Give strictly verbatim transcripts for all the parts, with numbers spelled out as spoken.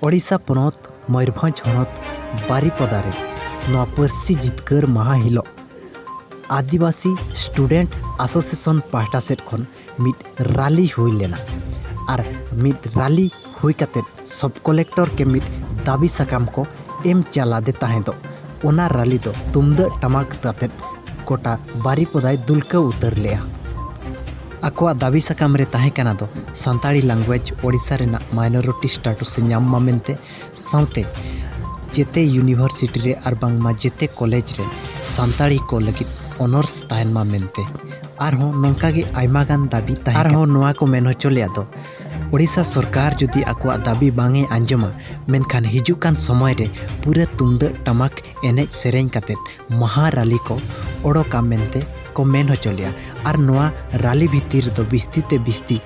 ᱳᱰᱤᱥᱟ ᱯᱚᱱᱚᱛ ᱢᱚᱭᱩᱨᱵᱷᱚᱸᱡᱽ ᱦᱚᱱᱚᱛ ᱵᱟᱨᱤᱯᱚᱫᱟ ᱨᱮ ᱱᱚᱣᱟ ᱯᱟᱹᱨᱥᱤ ᱡᱤᱛᱠᱟᱹᱨ ᱢᱟᱦᱟ ᱦᱤᱞᱳᱜ ᱟᱹᱫᱤᱵᱟᱹᱥᱤ ᱥᱴᱩᱰᱮᱱᱴ ᱟᱥᱳᱥᱤᱭᱮᱥᱚᱱ ᱯᱟᱦᱴᱟ ᱥᱮᱫ ᱠᱷᱚᱱ ᱢᱤᱫ ᱨᱟᱞᱤ ᱦᱩᱭ ᱞᱮᱱᱟ᱾ ᱟᱨ ᱢᱤᱫ ᱨᱟᱞᱤ ᱦᱩᱭ ᱠᱟᱛᱮᱫ ᱥᱚᱵ ᱠᱚᱞᱮᱠᱴᱚᱨ ᱠᱮ ᱢᱤᱫ ᱫᱟᱹᱵᱤ ᱥᱟᱠᱟᱢ ᱠᱚ ᱮᱢ ᱪᱟᱞᱟᱫᱮ ᱛᱟᱦᱮᱸᱫᱚᱜ᱾ ᱚᱱᱟ ᱨᱟᱞᱤ ᱫᱚ ᱛᱩᱢᱫᱟᱹᱜ ᱴᱟᱢᱟᱠ ᱠᱟᱛᱮᱫ ᱜᱚᱴᱟ ᱵᱟᱨᱤᱯᱚᱫᱟᱭ ᱫᱩᱞᱠᱟᱹᱣ ᱩᱛᱟᱹᱨ ᱞᱮᱜᱼᱟ᱾ ᱟᱠᱚᱣᱟᱜ ᱫᱟᱹᱵᱤ ᱥᱟᱠᱟᱢ ᱨᱮ ᱛᱟᱦᱮᱸ ᱠᱟᱱᱟ ᱫᱚ ᱥᱟᱱᱛᱟᱲᱤ ᱞᱮᱝᱜᱩᱭᱮᱡᱽ ᱳᱰᱤᱥᱟ ᱨᱮᱱᱟᱜ ᱢᱟᱭᱱᱚᱨᱤᱴᱤ ᱥᱴᱟᱴᱩᱥ ᱮ ᱧᱟᱢ ᱢᱟ ᱢᱮᱱᱛᱮ, ᱥᱟᱶᱛᱮ ᱡᱮᱛᱮ ᱤᱭᱩᱱᱤᱵᱷᱟᱨᱥᱤᱴᱤ ᱨᱮ ᱟᱨ ᱵᱟᱝᱢᱟ ᱡᱮᱛᱮ ᱠᱚᱞᱮᱡᱽ ᱨᱮ ᱥᱟᱱᱛᱟᱲᱤ ᱠᱚ ᱞᱟᱹᱜᱤᱫ ᱚᱱᱟᱨᱥ ᱛᱟᱦᱮᱱ ᱢᱟ ᱢᱮᱱᱛᱮ᱾ ᱟᱨᱦᱚᱸ ᱱᱚᱝᱠᱟ ᱜᱮ ᱟᱭᱢᱟ ᱜᱟᱱ ᱫᱟᱹᱵᱤ ᱛᱟᱦᱮᱸ ᱠᱟᱱᱟ᱾ ᱟᱨᱦᱚᱸ ᱱᱚᱣᱟ ᱠᱚ ᱢᱮᱱ ᱦᱚᱪᱚ ᱞᱮᱫ ᱫᱚ, ᱳᱰᱤᱥᱟ ᱥᱚᱨᱠᱟᱨ ᱡᱩᱫᱤ ᱟᱠᱚᱣᱟᱜ ᱫᱟᱹᱵᱤ ᱵᱟᱝ ᱮ ᱟᱸᱡᱚᱢᱟ, ᱢᱮᱱᱠᱷᱟᱱ ᱦᱤᱡᱩᱜ ᱠᱟᱱ ᱥᱚᱢᱚᱭ ᱨᱮ ᱯᱩᱨᱟᱹ ᱛᱩᱢᱫᱟᱹᱜ ᱴᱟᱢᱟᱠ ᱮᱱᱮᱡ ᱥᱮᱨᱮᱧ ᱠᱟᱛᱮᱫ ᱢᱚᱦᱟ ᱨᱟᱞᱤ ᱠᱚ ᱚᱰᱚᱠᱟ ᱢᱮᱱᱛᱮ ᱠᱚ ᱢᱮᱱ ᱦᱚᱪᱚ ᱞᱮᱫᱼᱟ᱾ ᱟᱨ ᱱᱚᱣᱟ ᱨᱟᱞᱤ ᱵᱷᱤᱛᱤᱨ ᱨᱮᱫᱚ ᱵᱤᱥᱛᱤ ᱛᱮ ᱵᱤᱥᱛᱤ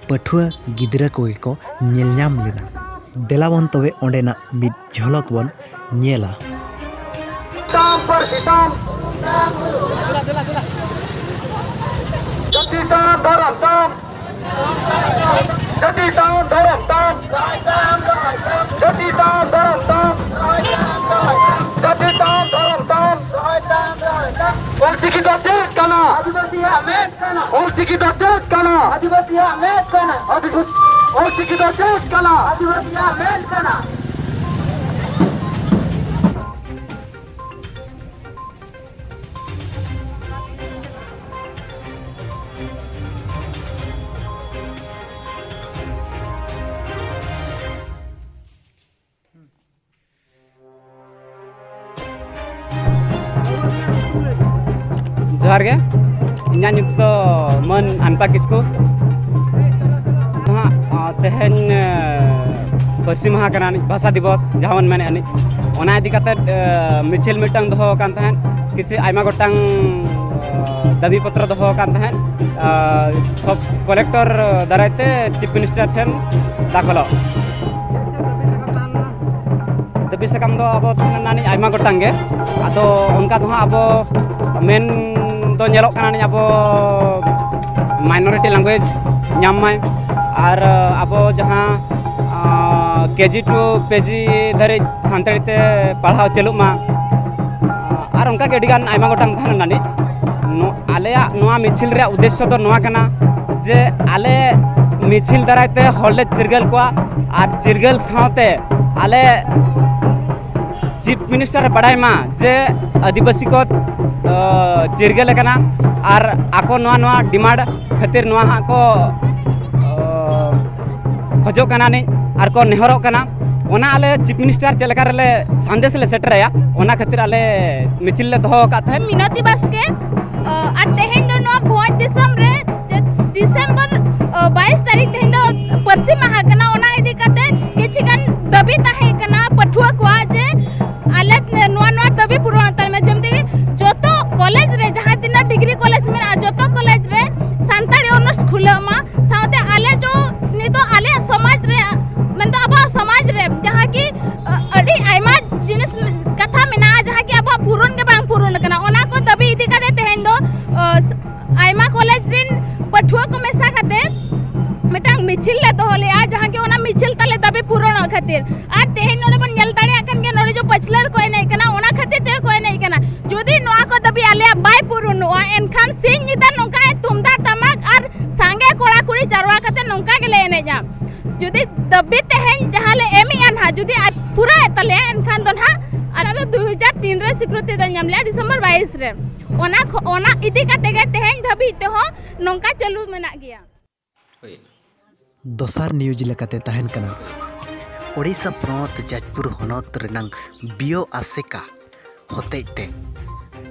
ᱯᱟᱹᱴᱷᱩᱣᱟᱹ ᱜᱤᱫᱽᱨᱟᱹ ᱠᱚᱜᱮ ᱠᱚ ᱧᱮᱞ ᱧᱟᱢ ᱞᱮᱱᱟ᱾ ᱫᱮᱞᱟ ᱵᱚᱱ ᱛᱚᱵᱮ ᱚᱸᱰᱮᱱᱟᱜ ᱢᱤᱫ ᱡᱷᱚᱞᱚᱠ ᱵᱚᱱ ᱧᱮᱞᱟ᱾ ᱛᱟᱢ ᱯᱟᱹᱨᱥᱤ ᱛᱟᱢ, ᱡᱟᱹᱛᱤ ᱛᱟᱢ, ᱫᱷᱚᱨᱚᱢ ᱛᱟᱢ, ᱡᱟᱹᱛᱤ ᱛᱟᱢ, ᱫᱷᱚᱨᱚᱢ ᱛᱟᱢ, ᱡᱟᱹᱛᱤ ᱛᱟᱢ, ᱫᱷᱚᱨᱚᱢ ᱛᱟᱢ, ᱡᱟᱹᱛᱤ ᱛᱟᱢ, ᱫᱷᱚᱨᱚᱢ ᱛᱟᱢ᱾ ᱚᱞᱪᱤᱠᱤ ᱫᱚ ᱪᱮᱫ ᱠᱟᱱᱟ? ᱟᱹᱫᱤᱵᱟᱹᱥᱤᱭᱟᱜ ᱢᱮᱫ ᱠᱟᱱᱟ᱾ ᱚᱞᱪᱤᱠᱤ ᱫᱚ ᱪᱮᱫ ᱠᱟᱱᱟ? ᱟᱹᱫᱤᱵᱟᱹᱥᱤᱭᱟᱜ ᱢᱮᱫ ᱠᱟᱱᱟ᱾ ᱟᱹᱫᱤᱵᱟᱹᱥᱤ, ᱚᱞᱪᱤᱠᱤ ᱫᱚ ᱪᱮᱫ ᱠᱟᱱᱟ? ᱟᱹᱫᱤᱵᱟᱹᱥᱤᱭᱟᱜ ᱢᱮᱫ ᱠᱟᱱᱟ᱾ ᱡᱚᱦᱟᱨ ᱜᱮ, ᱤᱧᱟᱹᱜ ᱧᱩᱛᱩᱢ ᱫᱚ ᱢᱟᱹᱱ ᱟᱱᱯᱟ ᱠᱤᱥᱠᱩ᱾ ᱦᱟᱸᱜ, ᱟ, ᱛᱮᱦᱮᱧ, ᱮ, ᱯᱟᱹᱨᱥᱤ ᱢᱟᱦᱟ ᱠᱟᱱᱟ ᱟᱹᱱᱤᱡ, ᱵᱷᱟᱥᱟ ᱫᱤᱵᱚᱥ ᱡᱟᱦᱟᱸ ᱵᱚᱱ ᱢᱮᱱᱮᱫ ᱟᱹᱱᱤᱡ, ᱚᱱᱟ ᱤᱫᱤ ᱠᱟᱛᱮᱫ, ᱮ, ᱢᱤᱪᱷᱤᱞ ᱢᱤᱫᱴᱟᱝ ᱫᱚᱦᱚ ᱟᱠᱟᱱ ᱛᱟᱦᱮᱸᱫ, ᱠᱤᱪᱷᱩ ᱟᱭᱢᱟ ᱜᱚᱴᱟᱝ, ᱮ, ᱫᱟᱹᱵᱤ ᱯᱚᱛᱨᱚ ᱫᱚᱦᱚ ᱟᱠᱟᱱ ᱛᱟᱦᱮᱸᱫ, ᱮ, ᱥᱚᱵ ᱠᱚᱞᱮᱠᱴᱚᱨ ᱫᱟᱨᱟᱭ ᱛᱮ ᱪᱤᱯ ᱢᱤᱱᱤᱥᱴᱟᱨ ᱴᱷᱮᱱ ᱫᱟᱠᱷᱚᱞᱚᱜ᱾ ᱫᱟᱹᱵᱤ ᱥᱟᱠᱟᱢ ᱫᱚ ᱟᱵᱚ ᱛᱟᱦᱮᱸ ᱞᱮᱱᱟ ᱟᱹᱱᱤᱡ ᱟᱭᱢᱟ ᱜᱚᱴᱟᱝ ᱜᱮ᱾ ᱟᱫᱚ ᱚᱱᱠᱟ ᱫᱚ ᱦᱟᱸᱜ ᱟᱵᱚ ᱢᱮᱱ ᱫᱚ ᱧᱮᱞᱚᱜ ᱠᱟᱱᱟ ᱟᱹᱱᱤᱡ ᱟᱵᱚ minority language ᱧᱟᱢ ᱢᱟᱭ᱾ ᱟᱨ ᱟᱵᱚ ᱡᱟᱦᱟᱸ, ᱟᱸ, ᱠᱮ ᱡᱤ ᱴᱩ ᱯᱮ ᱡᱤ ᱫᱷᱟᱹᱨᱤᱡ ᱥᱟᱱᱛᱟᱲᱤ ᱛᱮ ᱯᱟᱲᱦᱟᱣ ᱪᱟᱹᱞᱩᱜ ᱢᱟ᱾ ᱟᱨ ᱚᱱᱠᱟ ᱜᱮ ᱟᱹᱰᱤ ᱜᱟᱱ ᱟᱭᱢᱟ ᱜᱚᱴᱟᱝ ᱛᱟᱦᱮᱸ ᱞᱮᱱᱟ ᱱᱤᱡ᱾ ᱱᱚ-, ᱟᱞᱮᱭᱟᱜ ᱱᱚᱣᱟ ᱢᱤᱪᱷᱤᱞ ᱨᱮᱭᱟᱜ ᱩᱫᱽᱫᱮᱥᱥᱚ ᱫᱚ ᱱᱚᱣᱟ ᱠᱟᱱᱟ ᱡᱮ ᱟᱞᱮ ᱢᱤᱪᱷᱤᱞ ᱫᱟᱨᱟᱭ ᱛᱮ ᱦᱚᱲ ᱞᱮ ᱪᱤᱨᱜᱟᱹᱞ ᱠᱚᱣᱟ ᱟᱨ ᱪᱤᱨᱜᱟᱹᱞ ᱥᱟᱶᱛᱮ ᱟᱞᱮ ᱪᱤᱯ ᱢᱤᱱᱤᱥᱴᱟᱨ ᱮ ᱵᱟᱰᱟᱭ ᱢᱟ ᱡᱮ ᱟᱹᱫᱤᱵᱟᱹᱥᱤ ᱠᱚ, ᱟᱹ, ᱪᱤᱨᱜᱟᱹᱞ ᱟᱠᱟᱱᱟ ᱟᱨ ᱟᱠᱚ ᱱᱚᱣᱟ, ᱱᱚᱣᱟ ᱰᱤᱢᱟᱱᱰ ᱠᱷᱟᱹᱛᱤᱨ ᱱᱚᱣᱟ ᱦᱟᱸᱜ ᱠᱚ, ᱟᱹ, ᱠᱷᱚᱡᱚᱜ ᱠᱟᱱᱟ ᱱᱤᱡ ᱟᱨ ᱠᱚ ᱱᱮᱦᱚᱨᱚᱜ ᱠᱟᱱᱟ᱾ ᱚᱱᱟ ᱟᱞᱮ ᱪᱤᱯ ᱢᱤᱱᱤᱥᱴᱟᱨ ᱪᱮᱫ ᱞᱮᱠᱟ ᱨᱮᱞᱮ ᱥᱟᱸᱫᱮᱥ ᱞᱮ ᱥᱮᱴᱮᱨᱟᱭᱟ, ᱚᱱᱟ ᱠᱷᱟᱹᱛᱤᱨ ᱟᱞᱮ ᱢᱤᱪᱷᱤᱞ ᱞᱮ ᱫᱚᱦᱚ ᱟᱠᱟᱫ ᱛᱟᱦᱮᱸᱫ᱾ ᱢᱤᱱᱚᱛᱤ ᱵᱟᱥᱠᱮ, ᱟᱨ ᱛᱮᱦᱮᱧ ᱫᱚ ᱱᱚᱣᱟ ᱵᱷᱚᱸᱡᱽ ᱫᱤᱥᱚᱢ ᱨᱮ ᱰᱤᱥᱮᱢᱵᱚᱨ, ᱟᱹ, ᱵᱟᱭᱤᱥ ᱛᱟᱹᱨᱤᱠᱷ ᱛᱮᱦᱮᱧ ᱫᱚ ᱯᱟᱹᱨᱥᱤ ᱢᱟᱦᱟ ᱠᱟᱱᱟ᱾ ᱚᱱᱟ ᱤᱫᱤ ᱠᱟᱛᱮ ᱠᱤᱪᱷᱤ ᱜᱟᱱ ᱫᱟᱹᱵᱤ ᱛᱟᱦᱮᱸ ᱠᱟᱱᱟ ᱯᱟᱹᱴᱷᱩᱣᱟᱹ ᱠᱚᱣᱟᱜ ᱡᱮ ᱟᱞᱮ ᱱᱚᱣᱟ, ᱱᱚᱣᱟ ᱫᱟᱹᱵᱤ ᱯᱩᱨᱚᱱ ᱦᱟᱛᱟᱲ ᱢᱮ᱾ ᱡᱮᱢᱛᱤ ᱡᱚᱛᱚ ᱠᱚᱞᱮᱡᱽ ᱨᱮ, ᱡᱟᱦᱟᱸ ᱛᱤᱱᱟᱹᱜ ᱰᱤᱜᱽᱨᱤ ᱠᱚᱞᱮᱡᱽ ᱢᱮᱱᱟᱜᱼᱟ, ᱡᱚᱛᱚ ᱠᱚᱞᱮᱡᱽ ᱨᱮ ᱥᱟᱱᱛᱟᱲᱤ ᱚᱱᱟᱨᱥ ᱠᱷᱩᱞᱟᱹᱜ ᱢᱟ᱾ ᱥᱟᱶᱛᱮ ᱟᱞᱮ ᱡᱚ ᱱᱤᱛᱚᱜ ᱟᱞᱮᱭᱟᱜ ᱥᱚᱢᱟᱡᱽ ᱨᱮ, ᱢᱮᱱᱫᱚ ᱟᱵᱚᱣᱟᱜ ᱥᱚᱢᱟᱡᱽ ᱨᱮ ᱡᱟᱦᱟᱸ ᱠᱤ, ᱟᱹ, ᱟᱹᱰᱤ ᱟᱭᱢᱟ ᱡᱤᱱᱤᱥ, ᱠᱟᱛᱷᱟ ᱢᱮᱱᱟᱜᱼᱟ ᱡᱟᱦᱟᱸ ᱠᱤ ᱟᱵᱚᱣᱟᱜ ᱯᱩᱨᱚᱱ ᱜᱮ ᱵᱟᱝ ᱯᱩᱨᱚᱱ ᱟᱠᱟᱱᱟ, ᱚᱱᱟ ᱠᱚ ᱫᱟᱹᱵᱤ ᱤᱫᱤ ᱠᱟᱛᱮ ᱛᱮᱦᱮᱧ ᱫᱚ, ᱟᱹ, ᱟᱭᱢᱟ ᱠᱚᱞᱮᱡᱽ ᱨᱮᱱ ᱯᱟᱹᱴᱷᱩᱣᱟᱹ ᱠᱚ ᱢᱮᱥᱟ ᱠᱟᱛᱮ ᱢᱤᱫᱴᱟᱝ ᱢᱤᱪᱷᱤᱞ ᱞᱮ ᱫᱚᱦᱚ ᱞᱮᱜᱼᱟ, ᱡᱟᱦᱟᱸ ᱠᱤ ᱚᱱᱟ ᱢᱤᱪᱷᱤᱞ ᱛᱟᱞᱮ ᱫᱟᱹᱵᱤ ᱯᱩᱨᱚᱱᱚᱜ ᱠᱷᱟᱹᱛᱤᱨ᱾ ᱟᱨ ᱛᱮᱦᱮᱧ ᱱᱚᱰᱮ ᱵᱚᱱ ᱧᱮᱞ ᱫᱟᱲᱮᱭᱟᱜ ᱠᱟᱱ ᱜᱮᱭᱟ, ᱱᱚᱰᱮ ᱡᱚ ᱯᱟᱹᱪᱷᱞᱟᱹᱨ ᱠᱚ ᱮᱱᱮᱡ ᱠᱟᱱᱟ, ᱚᱱᱟ ᱠᱷᱟᱹᱛᱤᱨ ᱛᱮᱜᱮ ᱠᱚ ᱮᱱᱮᱡ ᱠᱟᱱᱟ᱾ ᱡᱩᱫᱤ ᱱᱚᱣᱟ ᱠᱚ ᱫᱟᱹᱵᱤ ᱟᱞᱮᱭᱟᱜ ᱵᱟᱭ ᱯᱩᱨᱚᱱᱚᱜᱼᱟ, ᱮᱱᱠᱷᱟᱱ ᱥᱤᱧ ᱧᱤᱫᱟᱹ ᱱᱚᱝᱠᱟ ᱛᱩᱢᱫᱟᱜ ᱴᱟᱢᱟᱠ ᱟᱨ ᱥᱟᱸᱜᱮ ᱠᱚᱲᱟ ᱠᱩᱲᱤ ᱡᱟᱨᱣᱟ ᱠᱟᱛᱮ ᱱᱚᱝᱠᱟ ᱜᱮᱞᱮ ᱮᱱᱮᱡᱼᱟ᱾ ᱡᱩᱫᱤ ᱫᱟᱹᱵᱤ ᱛᱮᱦᱮᱧ ᱡᱟᱦᱟᱸ ᱞᱮ ᱮᱢᱮᱜᱼᱟ ᱱᱟᱦᱟᱜ, ᱡᱩᱫᱤ ᱟᱡ ᱯᱩᱨᱟᱹᱣᱮᱫ ᱛᱟᱞᱮᱭᱟ, ᱮᱱᱠᱷᱟᱱ ᱫᱚ ᱱᱟᱦᱟᱜ ᱟᱞᱮ ᱫᱚ ᱫᱩ ᱦᱟᱡᱟᱨ ᱛᱤᱱ ᱨᱮ ᱥᱤᱠᱨᱤᱛᱤ ᱫᱚ ᱧᱟᱢ ᱞᱮᱜᱼᱟ, ᱰᱤᱥᱮᱢᱵᱚᱨ ᱵᱟᱭᱤᱥ ᱨᱮ᱾ ᱚᱱᱟ ᱠᱷᱚ-, ᱚᱱᱟ ᱤᱫᱤ ᱠᱟᱛᱮ ᱜᱮ ᱛᱮᱦᱮᱧ ᱫᱷᱟᱹᱵᱤᱡ ᱛᱮᱦᱚᱸ ᱱᱚᱝᱠᱟ ᱪᱟᱹᱞᱩ ᱢᱮᱱᱟᱜ ᱜᱮᱭᱟ᱾ ᱫᱚᱥᱟᱨ ᱱᱤᱭᱩᱡᱽ ᱞᱮᱠᱟᱛᱮ ᱛᱟᱦᱮᱱ ᱠᱟᱱᱟ᱾ ᱳᱰᱤᱥᱟ ᱯᱚᱱᱚᱛ ᱡᱟᱡᱽᱯᱩᱨ ᱦᱚᱱᱚᱛ ᱨᱮᱱᱟᱝ ᱵᱤᱭᱳ ᱟᱥᱮᱠᱟ ᱦᱚᱛᱮᱡ ᱛᱮ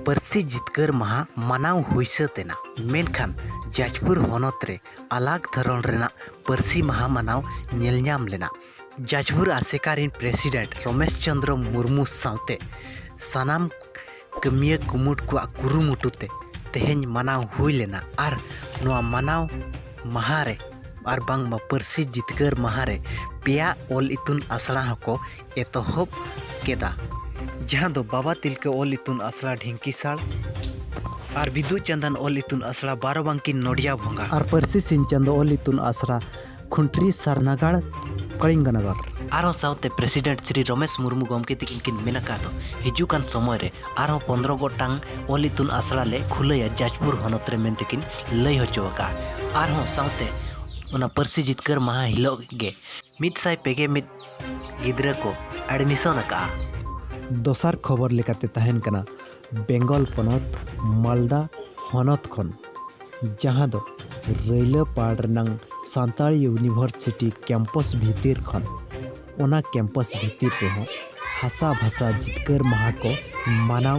ᱯᱟᱹᱨᱥᱤ ᱡᱤᱛᱠᱟᱹᱨ ᱢᱟᱦᱟ ᱢᱟᱱᱟᱣ ᱦᱩᱭ ᱥᱟᱹᱛ ᱮᱱᱟ᱾ ᱢᱮᱱᱠᱷᱟᱱ ᱡᱟᱡᱽᱯᱩᱨ ᱦᱚᱱᱚᱛ ᱨᱮ ᱟᱞᱟᱜᱽ ᱫᱷᱚᱨᱚᱱ ᱨᱮᱱᱟᱜ ᱯᱟᱹᱨᱥᱤ ᱢᱟᱦᱟ ᱢᱟᱱᱟᱣ ᱧᱮᱞ ᱧᱟᱢ ᱞᱮᱱᱟ᱾ ᱡᱟᱡᱽᱯᱩᱨ ᱟᱥᱮᱠᱟ ᱨᱤᱱ ᱯᱨᱮᱥᱤᱰᱮᱱᱴ ᱨᱚᱢᱮᱥ ᱪᱚᱸᱫᱽᱨᱚ ᱢᱩᱨᱢᱩ ᱥᱟᱶᱛᱮ ᱥᱟᱱᱟᱢ ᱠᱟᱹᱢᱤᱭᱟᱹ ᱠᱩᱢᱩᱴ ᱠᱚᱣᱟᱜ ᱠᱩᱨᱩᱢᱩᱴᱩ ᱛᱮ ᱛᱮᱦᱮᱧ ᱢᱟᱱᱟᱣ ᱦᱩᱭ ᱞᱮᱱᱟ ᱟᱨ ᱱᱚᱣᱟ ᱢᱟᱱᱟᱣ ᱢᱟᱦᱟ ᱨᱮ ᱟᱨ ᱵᱟᱝᱢᱟ ᱯᱟᱹᱨᱥᱤ ᱡᱤᱛᱠᱟᱹᱨ ᱢᱟᱦᱟ ᱨᱮ ᱯᱮᱭᱟ ᱚᱞ ᱤᱛᱩᱱ ᱟᱥᱲᱟ ᱦᱚᱸᱠᱚ ᱮᱛᱚᱦᱚᱵ ᱠᱮᱫᱟ, ᱡᱟᱦᱟᱸ ᱫᱚ ᱵᱟᱵᱟ ᱛᱤᱞᱠᱟᱹ ᱚᱞ ᱤᱛᱩᱱ ᱟᱥᱲᱟ ᱰᱷᱤᱝᱠᱤᱥᱟᱲ ᱟᱨ ᱵᱤᱫᱩ ᱪᱟᱸᱫᱟᱱ ᱚᱞ ᱤᱛᱩᱱ ᱟᱥᱲᱟ ᱵᱟᱨᱚᱵᱟᱝᱠᱤ ᱱᱚᱰᱤᱭᱟ ᱵᱷᱚᱸᱜᱟ ᱟᱨ ᱯᱟᱹᱨᱥᱤ ᱥᱤᱧ ᱪᱟᱸᱫᱚ ᱚᱞ ᱤᱛᱩᱱ ᱟᱥᱲᱟ ᱠᱷᱩᱱᱴᱨᱤ ᱥᱟᱨᱱᱟᱜᱟᱲ ᱠᱚᱞᱤᱝᱜᱚᱱᱚᱜᱚᱨ᱾ ᱟᱨᱦᱚᱸ ᱥᱟᱶᱛᱮ ᱯᱨᱮᱥᱤᱰᱮᱱᱴ ᱥᱨᱤ ᱨᱚᱢᱮᱥ ᱢᱩᱨᱢᱩ ᱜᱚᱢᱠᱮ ᱛᱤᱠᱤᱱ ᱠᱤᱱ ᱢᱮᱱ ᱟᱠᱟᱫ ᱫᱚ, ᱦᱤᱡᱩᱜ ᱠᱟᱱ ᱥᱚᱢᱚᱭ ᱨᱮ ᱟᱨᱦᱚᱸ ᱯᱚᱱᱫᱽᱨᱚ ᱜᱚᱴᱟᱝ ᱚᱞ ᱤᱛᱩᱱ ᱟᱥᱲᱟ ᱞᱮ ᱠᱷᱩᱞᱟᱹᱭᱟ ᱡᱟᱡᱽᱯᱩᱨ ᱦᱚᱱᱚᱛ ᱨᱮ ᱢᱮᱱᱛᱮ ᱠᱤᱱ ᱞᱟᱹᱭ ᱦᱚᱪᱚ ᱟᱠᱟᱫᱼᱟ᱾ ᱟᱨᱦᱚᱸ ᱥᱟᱶᱛᱮ ᱚᱱᱟ ᱯᱟᱹᱨᱥᱤ ᱡᱤᱛᱠᱟᱹᱨ ᱢᱟᱦᱟ ᱦᱤᱞᱳᱜ ᱜᱮ ᱢᱤᱫ ᱥᱟᱭ ᱯᱮ ᱜᱮᱞ ᱢᱤᱫ ᱜᱤᱫᱽᱨᱟᱹ ᱠᱚ ᱮᱰᱢᱤᱥᱚᱱ ᱟᱠᱟᱫᱼᱟ᱾ ᱫᱚᱥᱟᱨ ᱠᱷᱚᱵᱚᱨ ᱞᱮᱠᱟᱛᱮ ᱛᱟᱦᱮᱱ ᱠᱟᱱᱟ ᱵᱮᱝᱜᱚᱞ ᱯᱚᱱᱚᱛ ᱢᱟᱞᱫᱟ ᱦᱚᱱᱚᱛ ᱠᱷᱚᱱ, ᱡᱟᱦᱟᱸ ᱫᱚ ᱨᱟᱹᱭᱞᱟᱹᱯᱟᱲ ᱨᱮᱱᱟᱝ ᱥᱟᱱᱛᱟᱲᱤ ᱤᱭᱩᱱᱤᱵᱷᱟᱨᱥᱤᱴᱤ ᱠᱮᱢᱯᱟᱥ ᱵᱷᱤᱛᱤᱨ ᱠᱷᱚᱱ ᱚᱱᱟ ᱠᱮᱢᱯᱟᱥ ᱵᱷᱤᱛᱤᱨ ᱨᱮᱦᱚᱸ ᱦᱟᱥᱟ ᱵᱷᱟᱥᱟ ᱡᱤᱛᱠᱟᱹᱨ ᱢᱟᱦᱟ ᱠᱚ ᱢᱟᱱᱟᱣ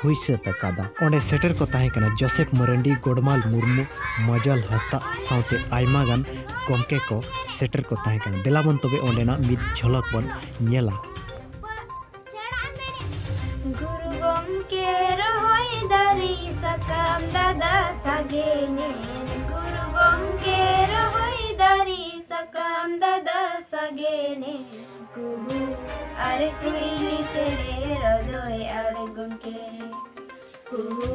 ᱦᱩᱭ ᱥᱟᱹᱛ ᱟᱠᱟᱫᱟ᱾ ᱚᱸᱰᱮ ᱥᱮᱴᱮᱨ ᱠᱚ ᱛᱟᱦᱮᱸ ᱠᱟᱱᱟ ᱡᱳᱥᱮᱯᱷ ᱢᱟᱨᱟᱱᱰᱤ, ᱜᱳᱰᱢᱟᱞ ᱢᱩᱨᱢᱩ, ᱢᱟᱡᱟᱞ ᱦᱟᱸᱥᱫᱟ ᱥᱟᱶᱛᱮ ᱟᱭᱢᱟ ᱜᱟᱱ ᱜᱚᱢᱠᱮ ᱠᱚ ᱥᱮᱴᱮᱨ ᱠᱚ ᱛᱟᱦᱮᱸ ᱠᱟᱱᱟ᱾ ᱫᱮᱞᱟ ᱵᱚᱱ ᱛᱚᱵᱮ ᱚᱸᱰᱮᱱᱟᱜ ᱢᱤᱫ ᱡᱷᱚᱞᱚᱠ ᱵᱚᱱ ᱧᱮᱞᱟ᱾ ᱜᱩᱨᱩ ᱜᱚᱢᱠᱮ ᱨᱚᱦᱚᱭ ᱫᱟᱨᱮ ᱥᱟᱠᱟᱢ ᱫᱟᱫᱟ ᱥᱟᱜᱮᱱᱮ, ᱜᱩᱨᱩ ᱜᱚᱢᱠᱮ ᱨᱚᱦᱚᱭ ᱫᱟᱨᱮ ᱥᱟᱠᱟᱢ ᱫᱟᱫᱟ ᱥᱟᱜᱮᱱᱮ, ᱠᱩᱦᱩ ᱟᱨ ᱠᱩᱭᱞᱤ ᱪᱮᱬᱮ ᱨᱚᱫᱚᱭ ᱟᱬᱜᱚᱱ ᱠᱮ, ᱠᱩᱦᱩ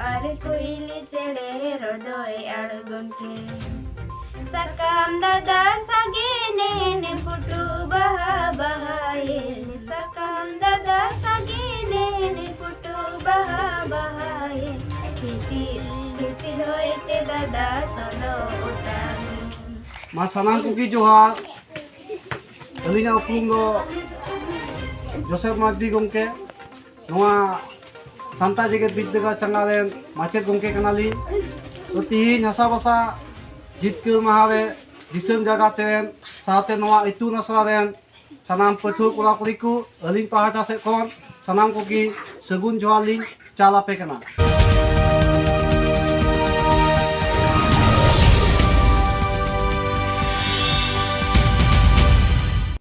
ᱟᱨ ᱠᱩᱭᱞᱤ ᱪᱮᱬᱮ ᱨᱚᱫᱚᱭ ᱟᱬᱜᱚᱱ ᱠᱮ᱾ ᱥᱟᱠᱟᱢ ᱫᱟᱫᱟ ᱥᱟᱜᱮᱱᱮᱱ ᱯᱩᱴᱩ ᱵᱟᱦᱟ ᱵᱟᱦᱟᱭᱮᱱ, ᱥᱟᱠᱟᱢ ᱫᱟᱫᱟ ᱥᱟᱜᱮᱱᱮᱱ ᱯᱩᱴᱩ ᱵᱟᱦᱟ ᱵᱟᱦᱟᱭᱮᱱ, ᱦᱤᱥᱤᱫ ᱦᱤᱥᱤᱫ ᱦᱚᱭᱛᱮ ᱫᱟᱫᱟ ᱥᱚᱰᱚᱜ ᱚᱴᱟᱝ᱾ ᱢᱟ ᱥᱟᱱᱟᱢ ᱠᱚᱜᱮ ᱡᱚᱦᱟᱨ᱾ ᱟᱹᱞᱤᱧᱟᱜ ᱩᱯᱨᱩᱢ ᱫᱚ ᱡᱳᱥᱮᱯᱷ ᱢᱟᱨᱰᱤ ᱜᱚᱢᱠᱮ, ᱱᱚᱣᱟ ᱥᱟᱱᱛᱟᱲ ᱡᱮᱜᱮᱛ ᱵᱤᱨᱫᱟᱹᱜᱟᱲ ᱪᱟᱸᱜᱟ ᱨᱮᱱ ᱢᱟᱪᱮᱫ ᱜᱚᱢᱠᱮ ᱠᱟᱱᱟᱞᱤᱧ᱾ ᱛᱚ, ᱛᱤᱦᱤᱧ ᱦᱟᱥᱟ ᱵᱷᱟᱥᱟ ᱡᱤᱛᱠᱟᱹᱨ ᱢᱟᱦᱟ ᱨᱮ ᱫᱤᱥᱚᱢ ᱡᱟᱠᱟᱛ ᱨᱮᱱ ᱥᱟᱶᱛᱮ ᱱᱚᱣᱟ ᱤᱛᱩᱱ ᱟᱥᱲᱟ ᱨᱮᱱ ᱥᱟᱱᱟᱢ ᱯᱟᱹᱴᱷᱩᱣᱟᱹ ᱠᱚᱲᱟ ᱠᱩᱲᱤ ᱠᱚ ᱟᱹᱞᱤᱧ ᱯᱟᱦᱴᱟ ᱥᱮᱫ ᱠᱷᱚᱱ ᱥᱟᱱᱟᱢ ᱠᱚᱜᱮ ᱥᱟᱹᱜᱩᱱ ᱡᱚᱦᱟᱨ ᱞᱤᱧ ᱪᱟᱞ ᱟᱯᱮ ᱠᱟᱱᱟ᱾